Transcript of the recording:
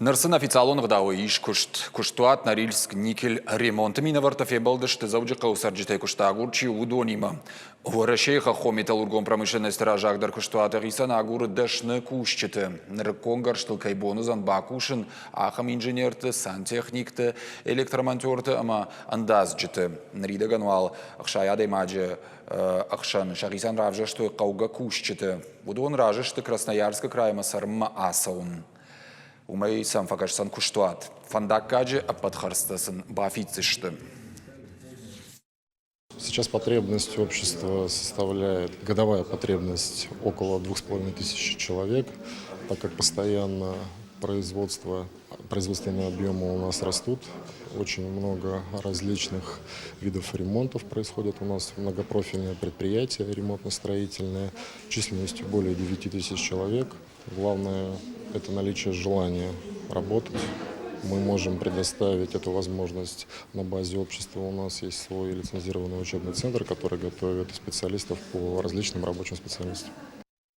Ныр сын официалон ӕгъдауӕй ис куыст. Куыстуат Норильск никель ремонты минӕвӕрттӕ фембӕлдысты Дзӕуджыхъӕуы цӕрджытӕй куыстагур чи у, уыдонимӕ. Уӕрӕсейы хӕххон металлургон промышленносты раззагдӕр куыстуаты хицӕн агуры дӕсны кусджыты. Нырыккон гӕрзтыл кӕй бон уыдзӕн бакусын, ахӕм инженерты, сантехникты, электромонтерты ӕмӕ ӕндадзджыты. Ныридӕгӕн уал 60 адӕймаджы ӕхсӕн сӕхицӕн равзӕрстой хъӕугӕ кусджыты. Уыдон разы сты Красноярскы краймӕ цӕрынмӕ ацӕуын. Уымӕй сӕм фӕкӕсдзӕн куыстуат. Фӕндаггаджы ӕппӕт хӕрдзтӕ сын бафиддзысты. Сейчас потребность общества составляет, годовая потребность около 2500 человек, так как постоянно производство, производственные объемы у нас растут, очень много различных видов ремонтов происходит у нас, многопрофильное предприятие ремонтно-строительное, численностью более 9 тысяч человек. Главное – это наличие желания работать. Мы можем предоставить эту возможность на базе общества. У нас есть свой лицензированный учебный центр, который готовит специалистов по различным рабочим специальностям.